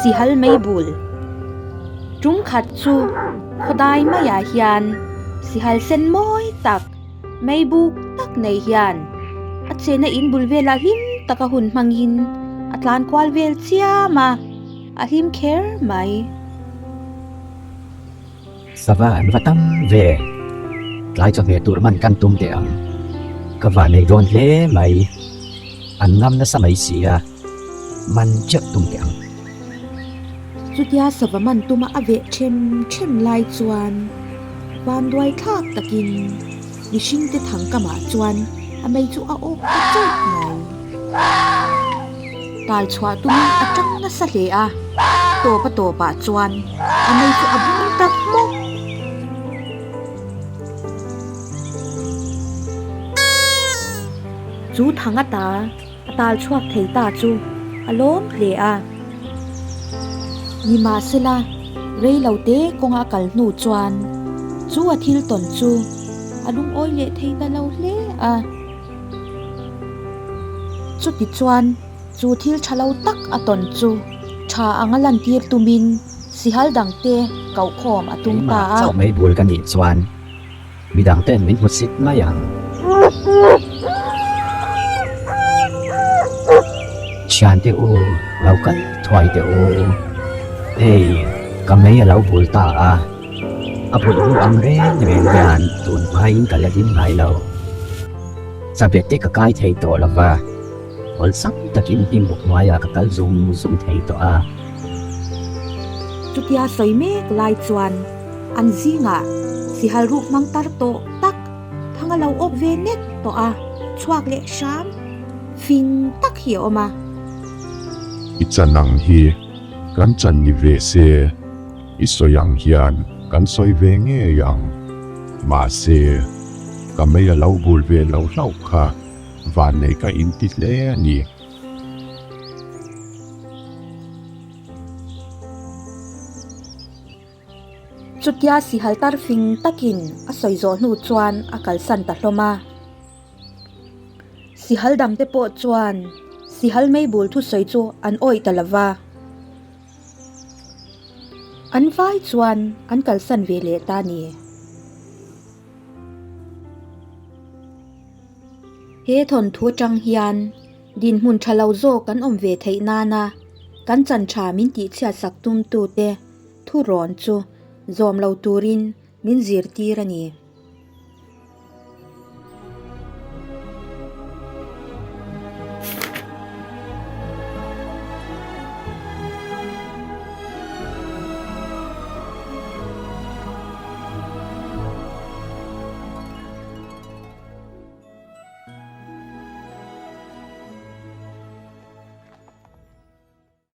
Sihal mei bul Tum khat chu khawdai maiah hian sihal sen mawi tak, mei buk tak nei hian a chena in bul velah hlim taka hun hmangin a tlan kual vel chiam a, a hlim kher mai. Sava an va tam ve. Tlai chawhmeh tur man kan tum teh ang. Ka va nei dawn hle mai. An ngam nasa mai si a, man chiah tum teh ang. Chutia sava man tuma a veh them them lai chuan vanduai thlak takin mihringte thangkamah chuan a mei chu a awk ta chauh mai. Tal chhuah tumin a tang nasa hle a, tawp a tawpah chuan a mei chu a bung ta hmawk. Chu thang ata a tal chhuak thei ta chu a lawm hle a. Nimahsela, rei lo te kawnga a kal hnu chuan chu a thil tawn chu a lungawi leh thei ta lo hle a. Chuti chuan chu thil tha lo tak a tawn chu tha anga lantir tumin sihal dangte kohkhawm a tum ta Keimah a. chauh mai bul ka nih chuan midang ten min hmu sit mai ang. Thiante u, lo kal thuai teh u. Hei, ka mei a lo bul ta a. A bul ru ang reng reng hian tun hmain ka la ding ngai lo. Chabet te ka kai thei tawh lo va, awlsam takin hnim buk hnuaiah ka kal zung zung thei tawh a. Chutia sawi mek lai chuan an zingah sihal ruk hmang tar tawh tak thang a lo awk ve nek tawh a, chhuak leh hram fing tak hi a awm a. I chan ang hi kan chan ni ve se. I sawi ang hian kan sawi ve ngei ang. Mahse, ka mei a lo bul ve lo hlauh kha vannei ka inti hle a ni. Chutia sihal tar fing takin a sawi zawh hnu chuan a kalsan ta hlawm a. Sihal dangte pawh chuan sihal mei bul thusawi chu an awih ta lova. An vai chuan an kalsan ve leh ta ni. He thawnthu atang hian dinhmun tha lo zawk kan awm ve theih nana kan chan tha min tihchhiat sak tumtute thurawn chu zawm lo turin min zirtir a ni.